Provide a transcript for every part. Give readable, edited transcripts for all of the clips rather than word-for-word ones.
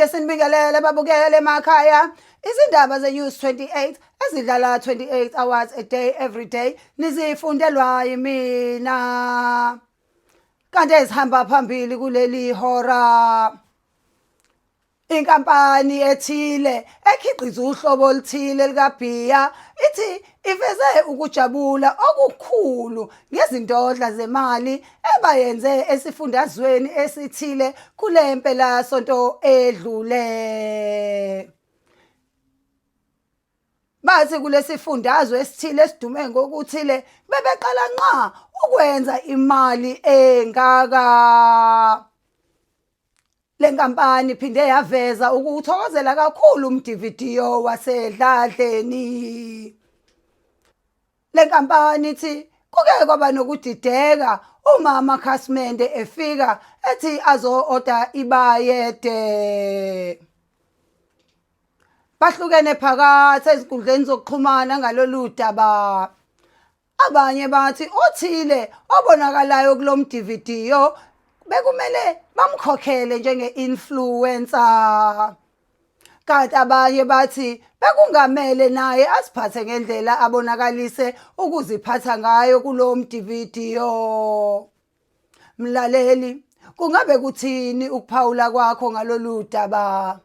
Siphinde sinibingelele babukele emakhaya. Izindaba ze-News 28 ezidlala 28 hours a day every day nizifundelwa yimina. Kanti ezihamba phambili kuleli hora. Inkampani ethile ekhiqiza uhlobo oluthile likabhiya ithi iveze ukujabula okukhulu ngezindodla zemali ebayenze esifundazweni esithile kule mpelasonto edlule. Bathi kulesifundazwe esithile esidume ngokuthile bebeqala nqa ukwenza imali engaka. Le nkampani iphinde yaveza ukuwuthokozela kakhulu umdividiyo wasedladleni. Le nkampani ithi kuke kwaba nokudideka uma amakhasimende efika ethi azo-oda ibayede. Bahlukene phakathi ezinkundleni zokuxhumana ngalolu daba. Abanye bathi othile obonakalayo kulo mdividiyo bekumele bamkhokhele njenge-influencer. Kanti abanye bathi bekungamele naye aziphathe ngendlela abonakalise ukuziphatha ngayo kulo mdividiyo. Mlaleli, kungabe kuthini ukuphawula kwakho ngalolu daba?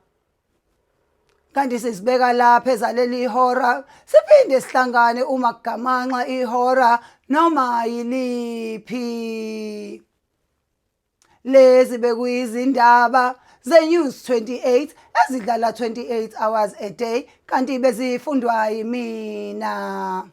Kanti sizibeka lapha ezaleli ihora siphinde sihlangane uma kugamanxa ihora noma yiliphi. Lezi bekuyizindaba ze-News 28 ezidlala 28 hours a day kanti bezifundwa yimina.